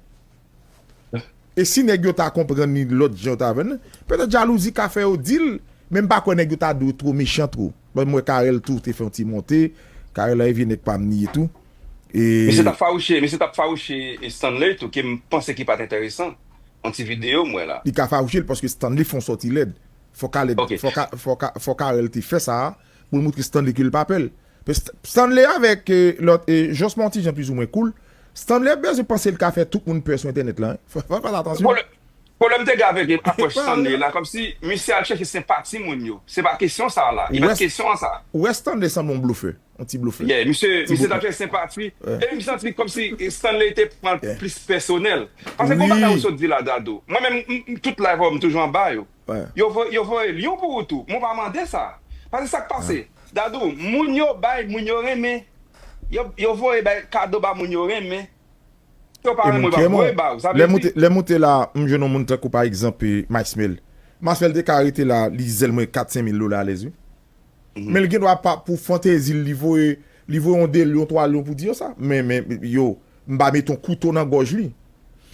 E si nèg yo ta konprann li lòt jan yo ta vin, petèt jalouzi ka fè yo di l, men m pa kwè nèg yo ta dwe two mechan two. Bon, m wè Carel tou te fè yon ti monte, Carel la e vye nèg pa m li ye tou. E misye t ap fawouche, misye t ap fawouche e Stanley tou, ke m panse ki pa t enteresan. Yon ti videyo m wè la. Li ka fawouche l paske Stanley fè yon sòti lèd. Fò Carel, fò Ca-, fò Ca-, fò Carel te fè sa a pou l montre Stanley ke l pa pè l. Stanley avèk, eh, lòt, eh, Josma yon ti jan plizoumwen koul. Stanley bezwen panse l ka fè tout moun pè sou entènèt la, hein. Fò, fò l fè atansyon. Bon, le, Pwoblèm te gen avèk apwòch Stanley la, kòmsi misye al chèche senpati moun yo. Se pa kesyon sa la. E pa kesyon an sa. Ou wè Stanley sanble yon blofè. Yon ti blofè. Yeah, misye, misye t ap chèche senpati. E m santi kòmsi Stanley te pran l plis pèsonèl. Paske gon bagay ou sot di la, Dadou. Mwen menm, m- m- tout live m toujou anba yo. Yo voye, yo voye lyon pou ou tou. Mwen pa mande sa. Paske sa k pase? Dadou, moun yo bay, moun yo renmen. Yo, yo voye bay kado ba moun yo renmen. Yo pa renmen, yo pa voye ba ou. Sa vle di. Lè m moute la, m jwenn yon moun tankou pa egzanp Maxmel. Maxmel te ka rete la, li zèl mwen kat senk mil dola alèz wi. Men l gen dwa pa pou fantezi l, li voye li voye yon de lyon, twa lyon pou di yo sa. Men, men, yo, m pa mete yon kouto nan gòj li.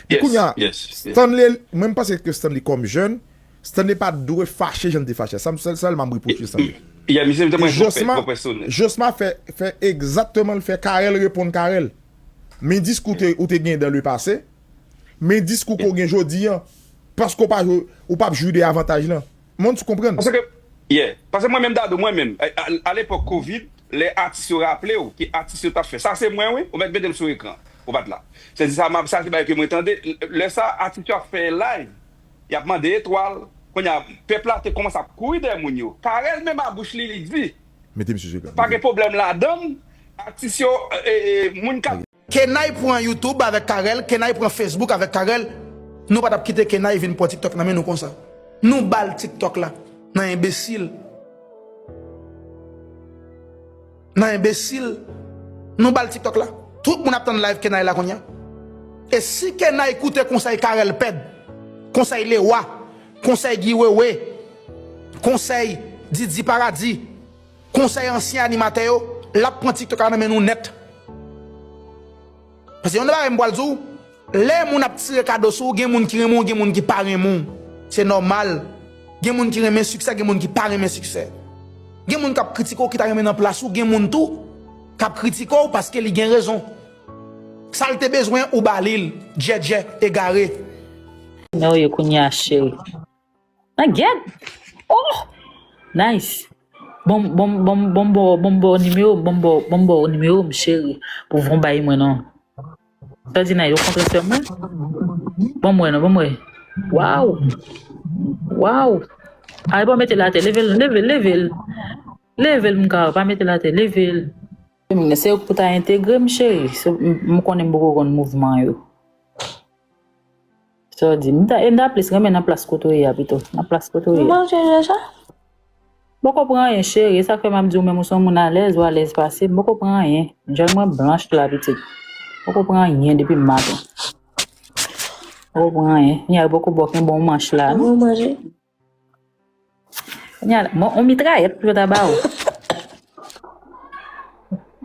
Men kounye a, Stanley, mwen m panse ke Stanley kòm jèn, Stanley pa t dwe fache jan l te fache a. Sa m sèl, sèlman m repwoche Stanley. Yeah, misye te pran l twò pèsonèl. Josma fè, fè egzakteman l fè Carel reponn Carel. Men diskou ou te gen dan le pase, men diskou ke w gen jodi a, paske w pa, ou p ap jwi de avantaj lan. Mwen, ou konprann? Paske, yeah. Paske mwen menm, Dadou, mwen menm, a, a, alepòk Covid, lè atis yo raple w, ki atis yo t ap fè. Sa se mwen, wi. Ou mèt mete m sou ekran. Ou pa t la. Se di sa, m ap, sa se bagay ke mwen tande. Lè sa, atis yo ap fè live. Y ap mande etwal. Kounye a, pèp la te kòmanse ap kouri dèyè moun yo. Carel menm a bouch li, li di. Mete m sou ekran. Pa gen pwoblèm ladan l. Atis yo, e, e, moun k ap Kenay pran YouTube avèk Carel, Kenay pran Facebook avèk Carel. Nou pa t ap kite Kenay vin pran TikTok nan men nou konsa. Nou ba l TikTok la nan enbesil. Nan enbesil. Nou ba l TikTok la. Tout moun ap tann live Kenay la kounye a. E si Kenay koute konsèy Carel Pèd, konsèy Lewa, konsèy Guy Wewe, konsèy Didi Paradi, konsèy ansyen animatè yo, l ap pran TikTok la nan men nou nèt. Paske yon bagay m pral di w, lè moun ap tire kado sou ou, gen moun ki renmen w, gen moun ki pa renmen w. Se nòmal. Gen moun ki renmen siksè, gen moun ki pa renmen siksè. Gen moun k ap kritike w ki ta renmen nan plas ou, gen moun tou k ap kritike w paske li gen rezon. Sa l te bezwen, ou ba li l. Djèdjè, egare. Nan w ye kounye a, cheri. Nan gyèt! Oh! Nice! Bon, bon, bon, bon, bon, bon, bon, nimewo, bon, bon, bon, bon, nimewo m, cheri, pou von bay mwen non. Sa di nice, ou kontre sè mwen? Bon, mwen non, bon, mwen. Waw! Waw! Ay, bon, mete l atè, leve l, leve l, leve l. Leve l, m ka, pa mete l atè, leve l. Se ou ki pou ta entegre m, cheri. M konnen m poko konn mouvman yo. Sa w di? M ta, e m ta plis renmen nan plas kote w ye a pito. Nan plas kote w ye a. Ou manje deja? M poko pran anyen, cheri. E sa k fè m ap di w menm ou se yon moun alèz, ou alèz pase. M poko pran anyen. Djòl mwen blanch la, pitit. M poko pran anyen depi maten. M poko pran anyen. Nya yo poko bò kenbe yon manch la, non? Ou manje? Kounye a la, bon, on mitrayèt pou yo ta ba ou.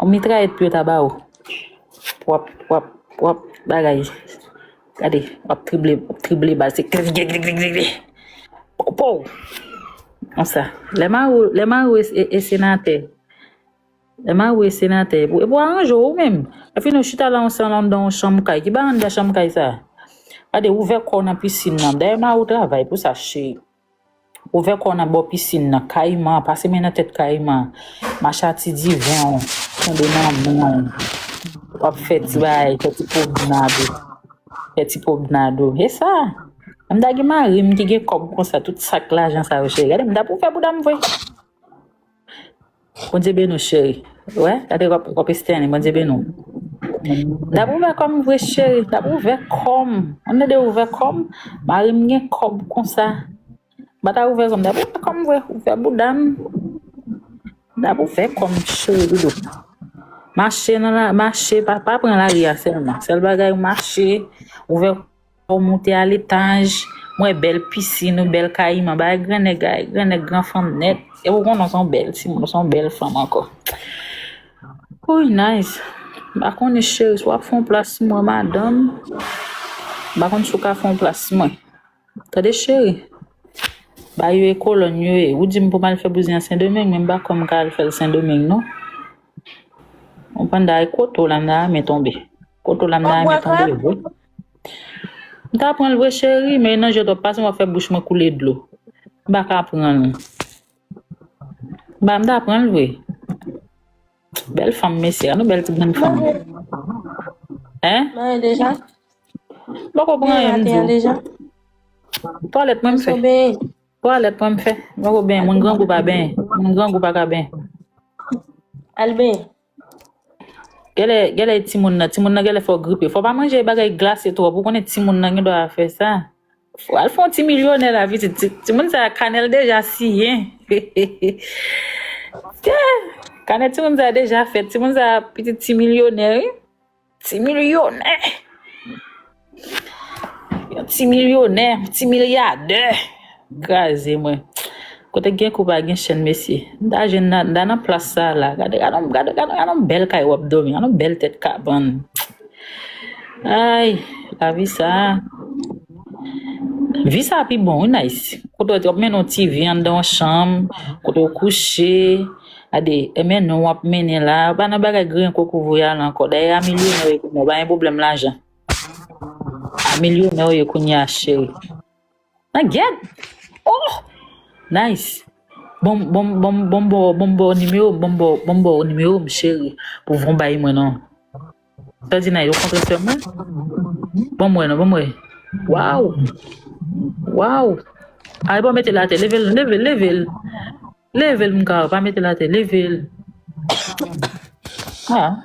On mitrayèt pou yo ta ba ou. W ap, w ap, w ap bagay. Gade, w ap trible, w ap trible bal, se klik, klik, klik, klik, klik. Pow, pow. Konsa. Lè mari w, lè mari w e, e, e senatè. Lè mari w e senatè, e pou, e pou aranje w ou menm. Epi nou chita la, on sal anndan yon chanm kay. Ki ba anndan chanm kay sa? Gade, ouvè kò w nan pisin nan. Dayè mari w travay pou sa, cheri. Ouvè kò w nan bò pisin nan, kayiman, pase men nan tèt kayiman, mache a ti diven w, kenbe nan men w, w ap fè ti bagay, fè ti pwomnad ou, fè ti pwomnad ou, e sa, m ta gen mari m ki gen kòb konsa, tout sak lajan sa yo cheri, gade m ta pou fè bouda m vre. Bondye beni w cheri. Wè, gade w ap, w ap estène, Bondye beni w. M ta pou ouvè kò m vre cheri, m ta pou ouvè kò m. Ou tande ouvè kò m, mari m gen kòb konsa. M pa ta ouvè zòn, m ta pou fè kòm vre, ouvè bouda m. M ta pou fè kòm cheri doudou. Mache nan la, mache, pa, pa pran lari a sèlman. Sèl bagay ou mache, ouvè kò w moute a letaj, m wè bèl pisin ou, bèl kayiman, bay grannèg, ay, grannèg gran fanm nèt. E ou konnen se yon bèl timoun, se yon bèl fanm ankò. Uy, nice. M pa konnen cheri, si w ap fè yon plas sou mwen, madanm. M pa konn si w ka fè yon plas sou mwen. Tande cheri, ba yo e kolòn yo ye. Ou di m pou m al fè bouzen an Sendomeng, men m pa kwè m ka al fè l Sendomeng non. Ou konprann, dayè kote w la m ta renmen tonbe. Kote w la m ta renmen tonbe vre. M ta pran l vre cheri, men nan je w t ap pase m ap fè bouch mwen koule dlo. M pa ka pran l. M pa, m ta pran l vre. Bèl fanm mesye, gade yon bèl ti grenn fanm. Hein? Mwen deja. M poko pran anyen m di w. Twalèt mwen m fè. Twalèt mwen m fè. Mwen ko benyen, moun grangou pa benyen. Moun grangou pa ka benyen. Al benyen. Genlè, genlè timoun nan, timoun nan genlè fè w gripe. Fò w pa manje bagay glase twòp. Ou konnen timoun nan gen dwa fè sa. Fò al fè yon ti milyonè la, pitit. Ti, timoun sa kanè l deja siyen. Kanè timoun sa deja fèt. Timoun sa pitit ti milyonè, wi. Ti milyonè. Yon ti milyonè, ti milyadè. Kraze mwen. Kote gen kou pa gen chèn, mesye. M ta jwenn nan, m ta nan plas sa la. Gade, gade, gade, gade, gade yon bèl kay w ap dòmi. Gade yon bèl tèt kabann. Ay, lavi sa. Vi sa pi bon, wi, Nice. Kote w ap mennen yon ti vi anndan yon chanm, kote w kouche. Gade, e men non w ap mennen la. Pa nan bagay griyen kokouvouya la ankò. Dayè, a milyonè w ye kounye a, w pa gen pwoblèm lajan. A milyonè w ye kounye a, cheri. Nan gyèt! Oh! Nice! Bon, bon, bon, bon, bon, bon, bon nimewo, bon, bon, bon, bon nimewo m, cheri, pou von bay mwen non. Sa di Nice, ou kontre sè mwen? Bon mwen non, bon mwen. Waw! Waw! Ay, bon, mete l atè, leve l, leve l, leve l. Leve l, m ka, pa mete l atè, leve l. Ah.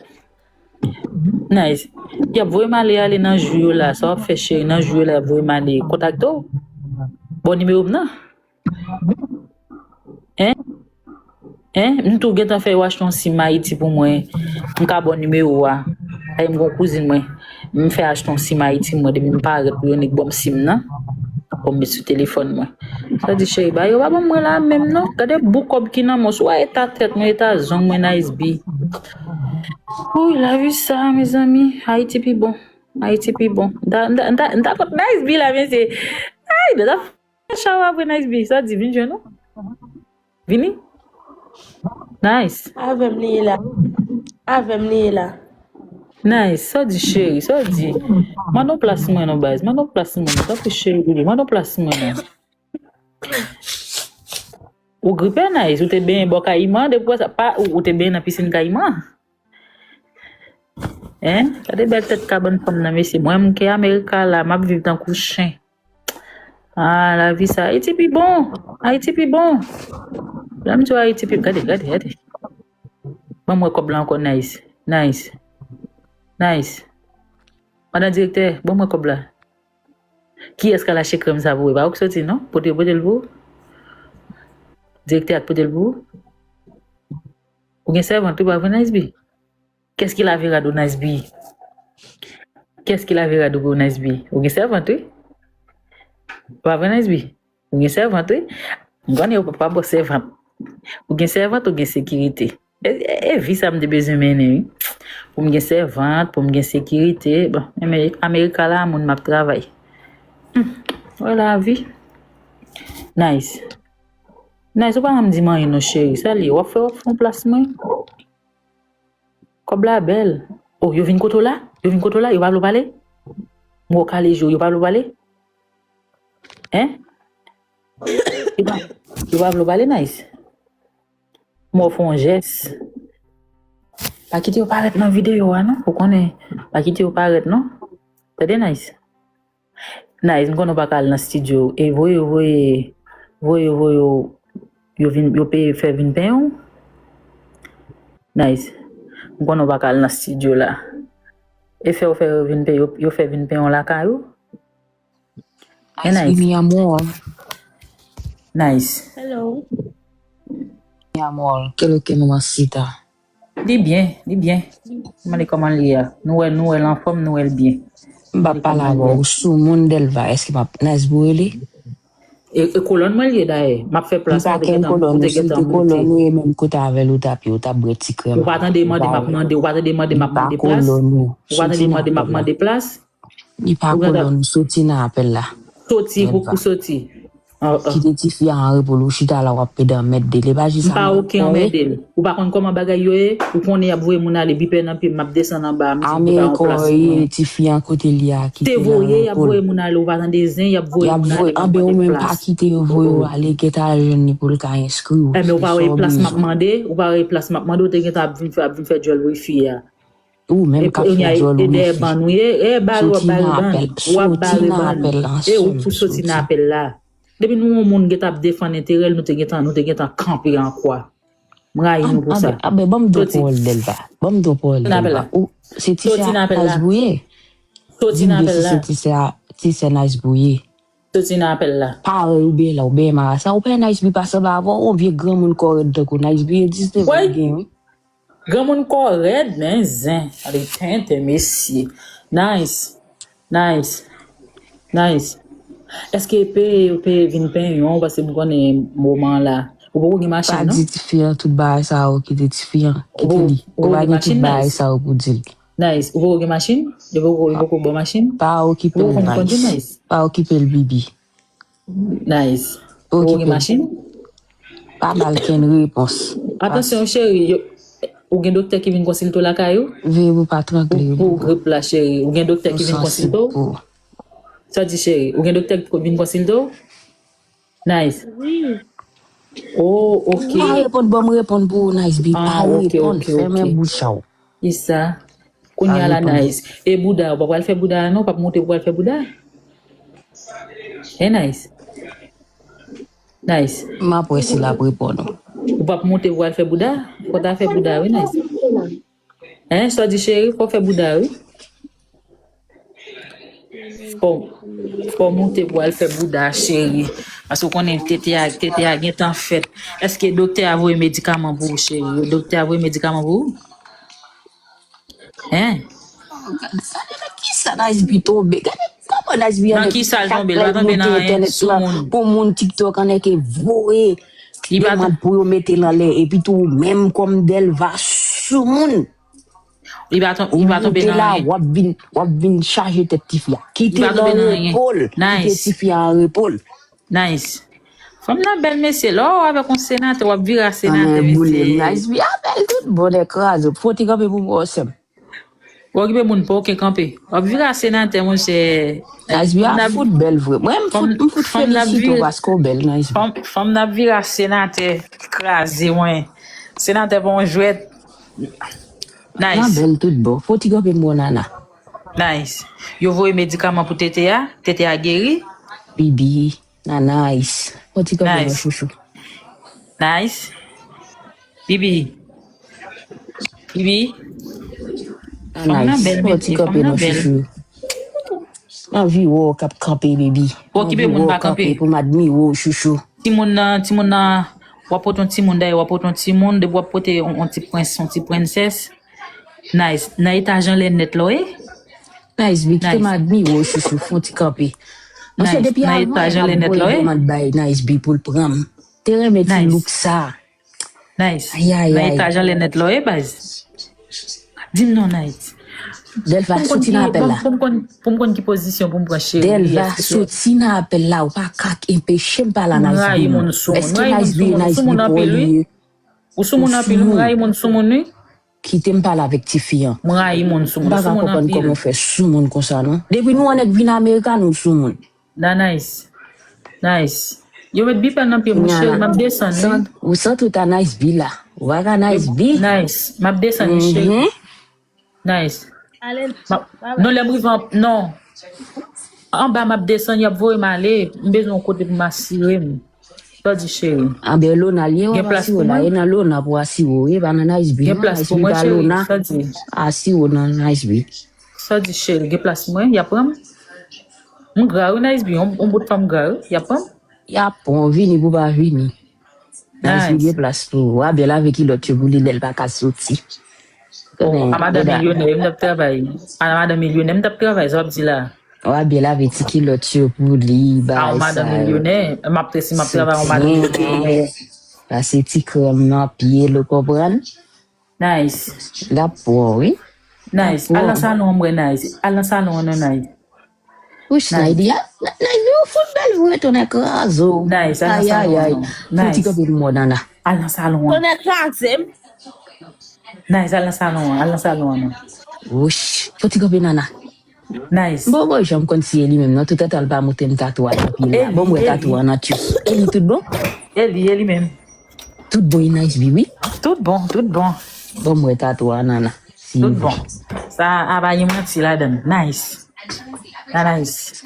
Nice. Y ap voye m ale, ale nan jou yo la. Sa w ap fè, cheri, nan jou yo la, y ap voye m ale kontakte w? Bon nimewo m nan. Hein? Hein? M tou gentan fè yo achte yon sim Ayiti pou mwen. M ka ba w nimewo a. Ay, m gon kouzin mwen. M fè achte yon sim Ayiti mwen. Depi m parèt pou yo nik ban m sim nan. Pou m met sou telefòn mwen. Sa di, cheri, ba yo pa ban mwen la menm non. Gade bout kòb ki nan men w. Swa eta tèt mwen, eta zong mwen, Nice B. Wouy, lavi sa, mezanmi. Ayiti pi bon. Ayiti pi bon. M ta, m ta, m ta, m ta kont Nice B la, mesye. Ay, m ta fè chawa pou Nice B. Sa di, vin jwenn ou. Vini. Nice. Avè m li ye la. Avè m li ye la. Nice, sa w di cheri, sa w di? Mande yon plas mwen non baz, mande yon plas mwen non, tanpri cheri, mande yon plas mwen non. Ou gripe Nice, ou te benyen bò Kayiman, depi w wè sa, pa, ou, ou te benyen nan pisin Kayiman? Hein? Gade bèl tèt kabann fanm nan, mesye. Mwen, m ke Amerika la, m ap viv tankou chen. Ah, lavi sa. Ayiti pi bon. Ayiti pi bon. Lè m di w Ayiti pi, gade, gade, gade. Ban m wè kòb la ankò, Nice. Nice. Nice. Madan direktè, ban m wè kòb la. Kiyès k al achte krèm sa pou ou? E pa ou k soti, non? Pote, pote l pou ou. Direktè a k pote l pou ou. Ou gen sèvant tou, pa vre, Nice B? Qu'est-ce qu'il avait rad ou, Nice B? Qu'est-ce qu'il avait rad ou, Nice B? Ou gen sèvant, wi. Pa vre, Nice B? Ou gen sèvant, wi. M konnen ou pa, pa bon sèvant. Ou gen sèvant, ou gen sekirite. E, e, e vi sa m te bezwen mennen, wi. Pou m gen sèvant, pou m gen sekirite. Bon, men Amerika la, moun m ap travay. Hmm, wè lavi. Nice. Nice, ou pa janm di m anyen non, cheri. Sa l ye? W ap fè, w ap fè yon plas mwen? Kòb la bèl. Oh, yo vin kote w la? Yo vin kote w la? Yo pa vle w pale? M wè w kale je w, yo pa vle w pale? Hein? Yo pa, yo pa vle w pale, Nice? M wè w fè yon jès. Pa kite yo parèt nan videyo a, non. Ou konnen, pa kite yo parèt, non. Tande, Nice? Nice, m konnen w pa ka al nan estidyo. E voye, voye, voye, voye, yo vin, yo peye fè vin penyen w? Nice, m konnen w pa ka al nan estidyo la. E fè yo fè yo vin peye, yo, yo fè vin penyen w lakay ou? E Nice. Mi amor. Nice. Hello. Mi amor, qué es lo que, mamacita? Li byen, li byen. Mande kòman li ye a. Nou wè, nou wè l anfòm, nou wè l byen. M p ap pale avè w, ou sou moun Delva, èske m ap Nice pou rele? E, e kolòn mwen li ye dayè. M ap fè plas mwen, ou te gentan, ou te gentan monte. Ou ye menm kote avè l, ou t ap ye, ou t ap bwè ti krèm. Ou pa tande mande m ap mande, ou pa tande mande m ap mande plas. Ou pa tande mande m ap mande plas. Li pa kolòn, soti nan apèl la. Soti, pou, pou soti. Kite tifi a an repo l, ou chita la w ap pede anmède l. E pa jis sa m pa oke anmède l. Ou pa konn kòman bagay yo ye? Ou konnen y ap voye moun ale, bipè nan pye m, m ap desann anba, m di m te ba yon plas pou mwen. Tifi an kote li a, kite l an repo l. Te voye, y ap voye moun ale, ou pa tande zen, y ap voye moun ale, m ap mande plas. Anben ou menm pa kite yo voye w ale, gentan al jwenn li pou l ka enskri w. Enben ou pa wè e plas m ap mande, ou pa wè e plas m ap mande, ou te gentan ap vin fè, ap vin fè djòl wifi a. Ou menm k ap fè djòl ou mèsi. Soti nan apèl, soti nan apèl la. E ou pou soti nan apèl la. Depi nou yon moun gentan ap defann enterè l, nou te gentan, nou te gentan kanpe an kwa. M rayi nou pou sa. Anben, anben, ban m di w pawòl Delva. Ban m di w pawòl Delva. Ou, se ti sè Nice Bouye. Soti nan apèl la. Di m si se ti sè, ti sè Nice Bouye. Soti nan apèl la. Parèy ou byen la, ou byen marasa. Ou pa Nice Bouye pa sanble avè w, yon vye granmoun kò rèd tankou Nice Bouye, diznèf an gen, wi. Granmoun kò rèd, men zen. Gade tenten, mesye. Nice. Nice. Nice. Èske peye, peye vin penyen w, paske m konnen moman la. Ou poko gen machin, non? Pa di tifi an tout bagay sa yo, kite tifi an. Kite li. Ou pa gen tout bagay sa yo pou di l. Nice. Ou poko gen machin? Yo poko, yo poko ba w machin? Pa okipe l, Nice. Pa okipe l, Bibi. Nice. Ou gen machin? Pa ba l kenn repons. Atansyon, cheri, ou gen doktè ki vin konsilte w lakay ou? Veye pou pa trangle. Pou grip la, cheri, ou gen doktè ki vin konsilte w? Sa di, cheri, ou gen doktè ki vin konsilte w? Nice. Wi. Oh, ok. Pa reponn, ban m reponn pou ou, Nice B. Pa reponn, fèmen bouch a w. Kisa? Kounye a la, Nice. E bouda, ou pa pral fè bouda a non, ou p ap monte pou w al fè bouda? Hein, Nice? Nice. M ap wè si l ap reponn ou. Ou p ap monte pou w al fè bouda? Fò w ta fè bouda wi, Nice. Hein, sa w di cheri, fò w fè bouda wi. Fò, fò w monte pou w al fè bouda, cheri. Paske w konnen tete a, tete a gentan fèt. Èske doktè a voye medikaman pou ou, cheri? Doktè a voye medikaman pou ou? Hein? Gade sa, nan kisa Nice B tonbe? Gade kòman Nice B annik. Nan kisa l tonbe? L pa tonbe nan anyen, soumoun. Pou moun TikTok annik voye demann pou yo mete l anlè. Epi tou ou menm kòm Delva soumoun. Li pa tonbe nan anyen. W ap vin, w ap vin chaje tèt tifi a. Kite l an repo l. Kite tifi a an repo l. Nice. Fanm nan bèl mesye. Lè w avèk yon senatè, w ap vire a senatè mesye. Nice B a bèl tout bon nèg kraze. Fò ti kanpe pou mwen sèm. W okipe moun pa okenn kanpe. W ap vire a senatè monchè. Nice B a fout bèl vre. Mwen m fout, m fout felisite w paske w bèl Nice B. Fanm nan ap vire a senatè kraze mwen. Senatè pa yon jwèt. Nice. Nan bèl tout bon. Fò ti kanpe m bon nana. Nice. Yo voye medikaman pou tete a. Tete a geri. Bibi. Nan nice. Fò ti kanpe nan chouchou. Nice. Bibi. Bibi. Nan nice. Fò ti kanpe nan chouchou. Anvi wè w k ap kanpe, Bibi. Okipe moun pa kanpe. Pou m admire w, chouchou. Timoun nan, timoun nan, w ap pote yon timoun, dayè w ap pote yon timoun, depi w ap pote yon, yon ti prens, yon ti prensès. Nice, nan etaj anlè nèt la w ye? Nice B, kite m admire w, chouchou, fè yon ti kanpe. Monchè, depi avan, m ap voye demann bay Nice B pou l pran m. Te renmen ti look sa. Nice. Nan etaj anlè nèt la w ye, baz. Di m non, Nice. Delva, soti nan apèl la. Pou m konn, pou m konn ki pozisyon pou m pran cheri. Delva, soti nan apèl la, ou pa ka enpeche m pale a Nice B non. Èske Nice B, Nice B pou ou ye? Ou soumoun anpil wi, m rayi moun soumoun wi. Kite m pale avèk tifi an. M rayi moun soumoun. M pa ka konprann kòman w fè soumoun konsa non. Depi nou annik vin America nou soumoun. Nan Nice. Nice. Yo met bipè nan pye m wi cheri, m ap desann wi. Ou sant ou ta Nice B la. Ou pa ka Nice B. Nice. M ap desann wi cheri. Nice. Non, lè m rive an, non. Anba m ap desann, y ap voye m ale. M bezwen yon kote pou m asire m. Sa w di cheri? Anben Lona l ye, w ap asire w la. E nan Lona pou asire w, e pa nan Nice B non. Nice B pa Lona. Asire w nan Nice B. Sa w di cheri? Gen plas pou mwen? Y ap pran m? M gra wi Nice B, yon, yon bout fanm gra wi. Y ap pran m? Y ap pran w, vini pou pa vini. Nice B gen plas pou ou. W a byen lave kilòt yo pou li lè l pa ka soti. A madan milyonè m t ap travay. A madan milyonè m t ap travay, sa w ap di la? W a byen lave ti kilòt yo pou li, bagay sa yo. A yon madan milyonè, m ap resi, m ap travay yon madan milyonè. Pase ti krèm nan pye l, ou konprann? Nice. L ap pran w wi. Nice. Al nan salon an m wè Nice. Al nan salon an non Nice. Wouch Nice. Nice, ou fout bèl vre, tonnè kraze w. Nice, al nan salon an non. Nice. Fè ti kanpe pou mwen nana. Al nan salon an. Tonnè kraze m. Nice, al nan salon an, al nan salon an non. Wouch, fè ti kanpe nana. Nice. M poko janm konn si e li menm non, toutotan l pa montre m tatouaj nan pye l la. Bon, m wè tatouaj nan tjous. E li tout bon? E li, e li menm. Tout bon, e Nice B wi. Tout bon, tout bon. Bon, m wè tatouaj nana. Tout bon. Sa a pa gen manti ladan l. Nice. Sa nice.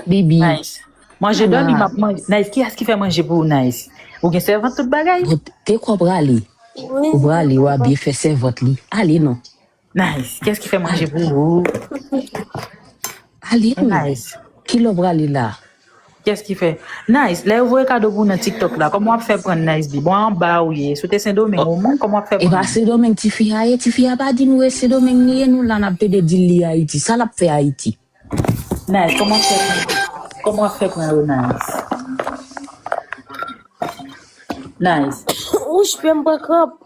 Bibi. Nice. Manje dòmi m ap manje. Nice, kiyès ki fè manje pou ou, Nice? Ou gen sèvant tout bagay? Te kwa prale. Ou prale, w a byen fè sèvant li. Ale non. Nice. Kiyès ki fè manje pou ou? Ale non. Nice. Ki lè w prale la? Kiyès ki fè? Nice, lè yo voye kado pou nan TikTok la, kòman w ap fè pran Nice B? Bon, anba ou ye. Si w te Sendomeng, ou menm, kòman w ap fè pran? E pa Sendomeng tifi a ye, tifi a pa di nou e Sendomeng li ye, nou la n ap pede di l li Ayiti. Sa l ap fè Ayiti? Nice, kòman w ap fè pran? Kòman w ap fè pran yo, Nice? Nice. Wouch, pye m pran kranp.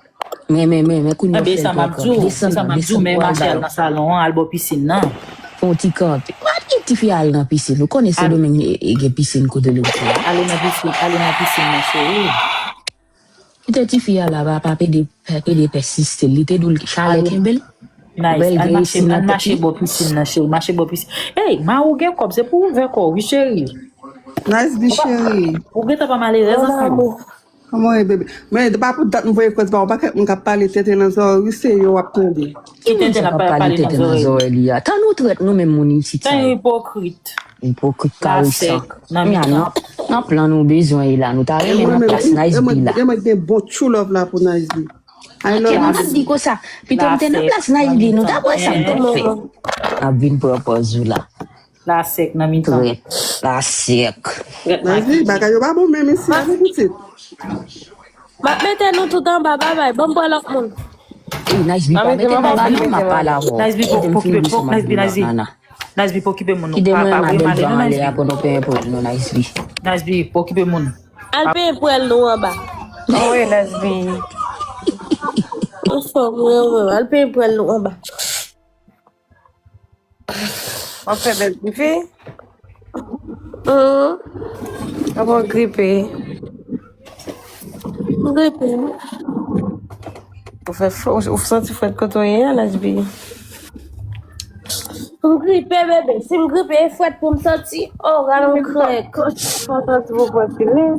Men, men, men, men, kounye a fè l pran kòb. Desann, desann, desann pou al ba yo. Nan salon an, al bò pisin nan. Fè yon ti kanpe. Gade tifi a al nan pisin. Ou konnen Sendomeng gen pisin kote l rete a. Ale nan pisin, ale nan pisin nan, cheri. Kite tifi a la, pa, pa pede, pa pede pèsiste. Li te di w chalè kenbe l. Nice, al mache, al mache bò pisin nan, cheri. Mache bò pisin. Ey, ma ou gen kòb, se pou ouvè kò w, wi, cheri. Nice B, cheri. Ou gentan pa malerèz ankò. Kòman w ye, bebe? Men, pa pou dat m voye koz ba w, pa kèk moun k ap pale tenten nan zòrèy, wi, se yo w ap tande. Ki tenten k ap pale tenten nan zòrèy li a? Tan nou trèt nou menm moun isit sa yo. Tan ipokrit. Ipokrit karesan. Nan plan nou bezwen e la. Nou ta renmen nan plas Nice B la. Mwen gen bon true love la pou Nice B. I love you. Mwen t ap di konsa, pito m te nan plas Nice B, nou ta wè sa m t ap fè. Ap vin pran pòz ou la. La sèk nan mitan. Trèt. La sèk. Nice B, bagay yo pa bon menm isi a, non, pitit. M ap mete nou tout anba, babay. Ban m pran lòt moun. Ey, Nice B, pa mete m anba non, m ap pale avè w. Nice B, pa okipe, Nice B, Nice B. Nice B, pa okipe moun. Kite mwen nan bèl jan ale a pou nou penyen pwèl nou, Nice B. Nice B, pa okipe moun. Al penyen pwèl nou anba. Wi, Nice B. Anfòm, wi, wi. Al penyen pwèl nou anba. W ap fè bèl tifi? Hum. Kòman w gripe? M gripe. Ou fè, ou, ou santi frèt kote w ye a, Nice B? M gripe, bebe. Si m gripe, e frèt pou m santi. Oh, gade yon krèk. Fò w santi pou frèt li.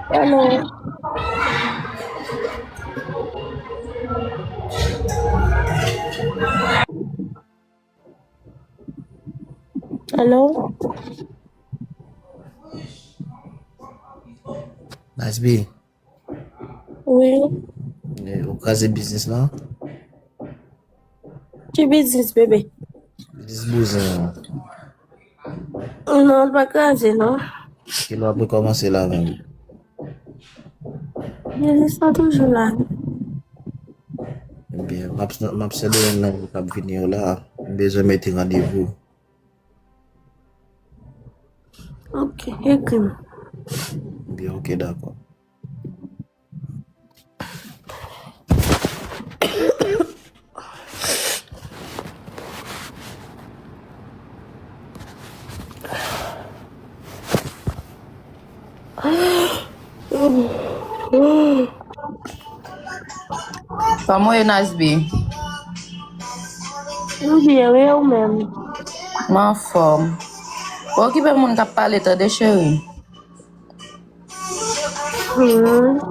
Hello. Hello. Nice B. Wi. Ou kraze biznis lan? Ki biznis, bebe? Biznis bouzen an. Non, l pa kraze, non. Kilè w ap rekòmanse la menm? Biznis lan toujou la. Ebyen, m ap, m ap sède yon nan jou k ap vini yo la. M bezwen mete randevou. Ok, ekri m. Byen, ok, dakò. Kòman w ye, Nice B? M byen, wi, ou menm? M anfòm. Pa okipe moun k ap pale, tande, cheri. Hmm.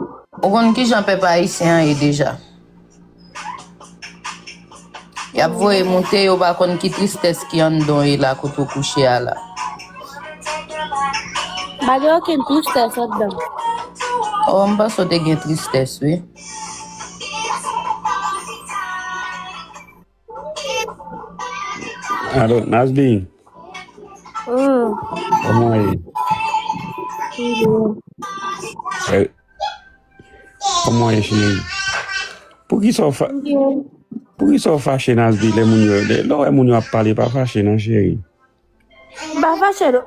Ou konn kijan pèp ayisyen an ye deja. Y ap voye moute, yo pa konn ki tristès ki anndan w ye la kote w kouche a la. Pa gen okenn tristès anndan. Oh, m panse w te gen tristès, wi. Alo, Nice B. Hmm. Kòman w ye? M byen. Eh, kòman w ye, cheri? Poukisa w fa... M byen. Poukisa w fache, Nice B, lè moun yo, lè, lè w wè moun yo ap pale, pa fache non, cheri. M pa fache, non.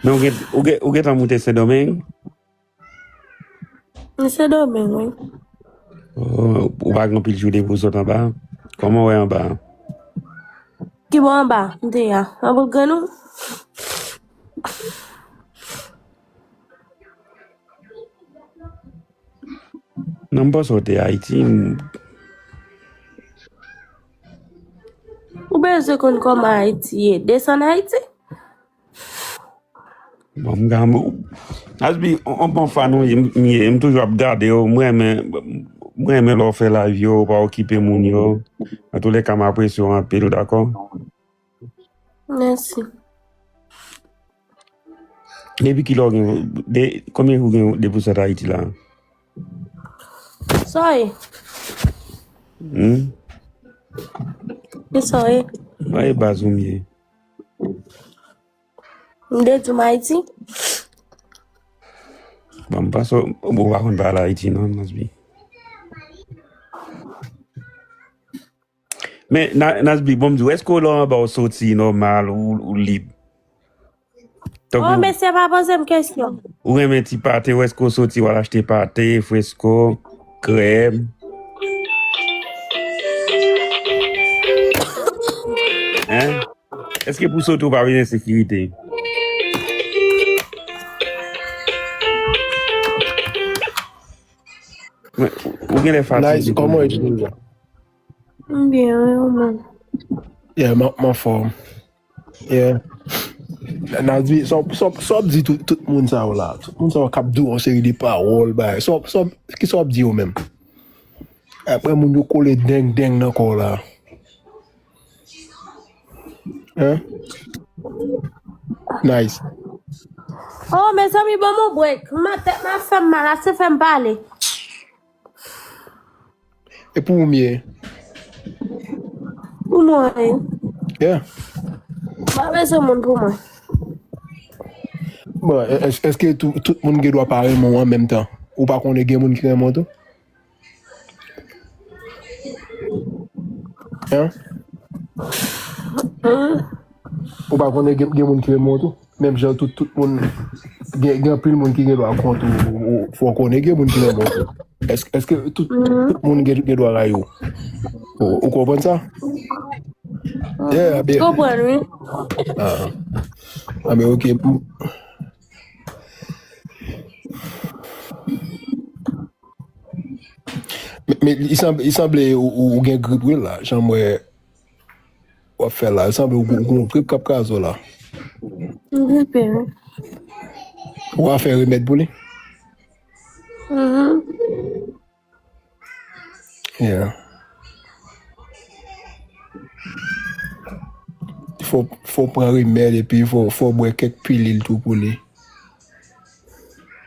Men ou gen, ou gen, ou gentan moute Sendomeng? M Sendomeng, wi. Oh, ou pa gen anpil jou depi w sot anba? Kòman w wè anba a? Ki bò anba m te ye a? Nan bout grenn ou? Non, m panse w te Ayiti. M- Ou bezwen bezwen konn kòman Ayiti ye. Desann Ayiti? Bon, m ka, m, Nasby, on, on bon fan ou ye, m, m ye, m toujou ap gade w, m renmen, m renmen lè w fè live yo, w pa okipe moun yo. Antoulèka, m apresye w anpil, dakò? Mèsi. Depi kilè w gen, de, konbyen jou w gen depi w sot Ayiti la? Sa ye? Hmm? Ki sa ye? Mwen e baz ou m ye. M te di m Ayiti? Bon, m panse w, w pa konn pale Ayiti, non, Nasby. Men, Na-, Nasby, bon, m di w, èske w lè w anba w soti nòmal, ou, ou lib? Oh, mesye, pa poze m kesyon. Ou renmen ti pate, ou èske w soti, w al achte pate, fresko, krèm? Hein? Èske pou soti, ou pa bezwen sekirite? Men, ou, ou genlè fatige. Nice, kòman w ye, Julia? M byen, wi, ou menm? Yeah, m, m anfòm. Yeah. Nasby, sa, sa, sa w ap di tout, tout moun sa yo la? Tout moun sa yo k ap di w yon seri de pawòl, bagay. Sa, sa, kisa w ap di yo menm? Apre moun yo kole deng deng nan kò w la. Hein? Nice. Oh, mezanmi, ban m yon break. Mwen tèt mwen ap fè m mal, ase fè m pale. E pou ou m ye? Pou mwen, wi. Yeah. M pa bezwen moun pou mwen. Bon, è-, è-, èske tout, tout moun gen dwa pa renmen w an menm tan? Ou pa konnen gen moun ki renmen w tou? Hein? Ou pa konnen gen, gen moun ki renmen w tou? Menm jan tout, tout moun, gen, gen anpil moun ki gen dwa kont ou, ou, ou, fò w konnen gen moun ki renmen w tou. Èske, èske tout, tout moun gen, gen dwa rayi w? Ou, ou konprann sa? Yeah, byen. Konprann, wi. Ah. Ah, men ok. Men, men li sanble, li sanble ou, ou, ou gen grip, wi, la. Jan m wè w ap fè la. Li sanble ou, ou gen grip k ap kraze w la. M gripe, wi. Ou a fè remèd pou li? Mhm. Yeah. Fò, fò pran remèd epi fò, fò bwè kèk pilil tou pou li.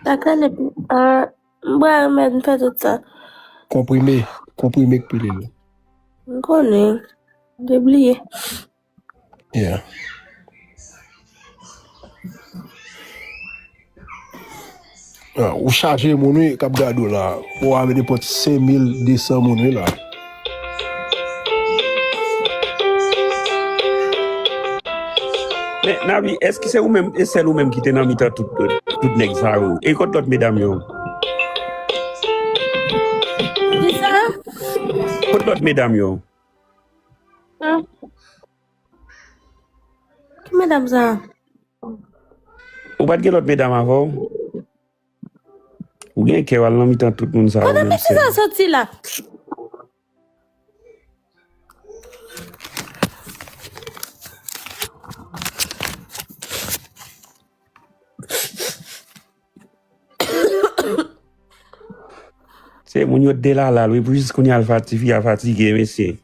Dakò, epi, ah, m bwè remèd, m fè tout sa. Konprime, konprime k pilil. M konnen. M te bliye. Yeah. Ah, ou chaje moun, wi, k ap gade w la. Ou ave nenpòt senk mil de san moun, wi, la. Men, Nabi, èske se ou menm, e sèl ou menm ki te nan mitan tout, tout nèg sa yo? E kot lòt medam yo? Ki sa? Kot lòt medam yo? Hum. Ki medam sa? Ou pa t gen lòt medam avè w? Ou gen kè w al nan mitan tout moun sa yo menm sèl. Kote mesye sa soti la? Se moun yo delala l wi, pou jis kounye a l fati-, fi a fatige, mesye.